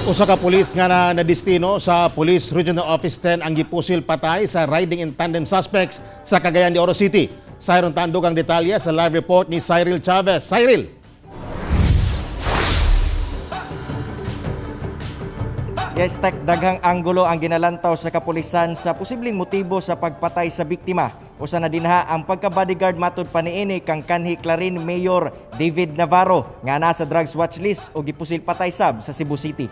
Usa ka pulis nga na nadistino sa Police Regional Office 10 ang gipusil patay sa riding in tandem suspects sa Cagayan de Oro City. Sayron tandog ang detalye sa live report ni Cyril Chavez. Cyril! Yes, Tek, daghang anggulo ang ginalantaw sa kapulisan sa posibleng motibo sa pagpatay sa biktima. Usa na dinha ang pagka-bodyguard matud pa niini kang kanhi Clarin Mayor David Navarro nga nasa drugs watch list o gipusil patay sab sa Cebu City.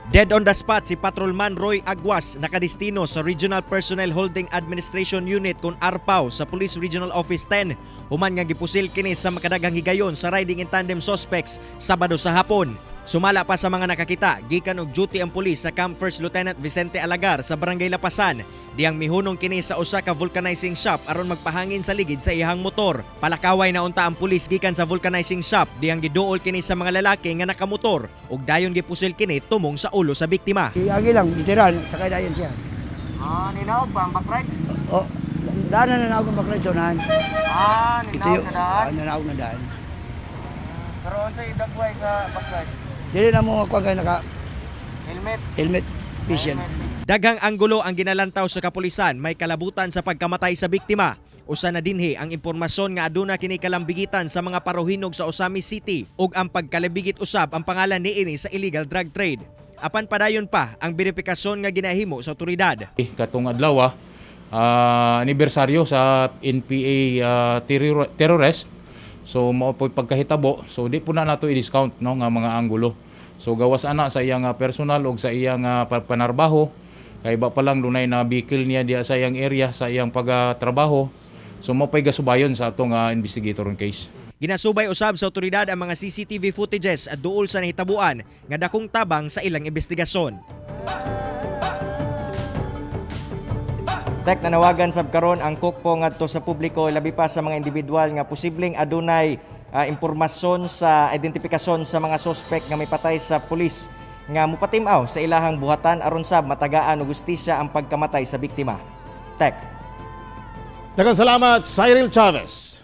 Dead on the spot si Patrolman Roy Aguas, nakadestino sa Regional Personnel Holding Administration Unit kon ARPAO sa Police Regional Office 10. Human nga gipusil kini sa makadaghang higayon sa riding in tandem suspects Sabado sa hapon. Sumala pa sa mga nakakita, gikan og duty ang pulis sa Camp First Lieutenant Vicente Alagar sa Barangay Lapasan. Diyang mihunong kini sa usa ka vulcanizing shop aron magpahangin sa ligid sa iyang motor. Palakaway na unta ang pulis gikan sa vulcanizing shop, diyang giduol kini sa mga lalaki nga nakamotor ug dayon gipusil kini tumong sa ulo sa biktima. Agi lang, itiran, sakay dayon siya. Ah, ninaog ba ang backride? Oh, daan na nanaog ang baklay sa unahan. Ah, Ito ninaog yung, na daan. ah, nanaog na daan. Pero unsa idagway sa backride? Dili na mo kuwan kay naka Helmet. helmet vision. Daghang anggulo ang ginalantaw sa kapulisan, may kalabutan sa pagkamatay sa biktima. Usa na dinhi ang impormasyon nga aduna kini kalambigitan sa mga paruhinog sa Ozamis City ug ang pagkalabigit usab ang pangalan niini sa illegal drug trade. Apan padayon pa ang verifikasyon nga ginahimo sa otoridad. Katong adlaw anibersaryo sa NPA terrorist. So mao po'y pagkahitabo. So di po na nato i-discount, no, nga mga anggulo. So gawas ana sa iyang personal og sa iyang panarbaho, kay ba pa lang dunay na bikil niya diya sa iyang area sa iyang pagatrabaho. So mao pa'y gasubayon sa atong investigator on case. Ginasubay usab sa otoridad ang mga CCTV footages at duol sa nahitabuan nga dakong tabang sa ilang investigasyon. Tek, nanawagan sab karon ang kukpo ngadto sa publiko, labi pa sa mga individual nga posibleng adunay impormasyon sa identipikasyon sa mga suspek nga may patay sa pulis, nga mupatim-aw sa ilahang buhatan aron sab matagaan og hustisya ang pagkamatay sa biktima. Tek. Daghang salamat, Cyril Chavez.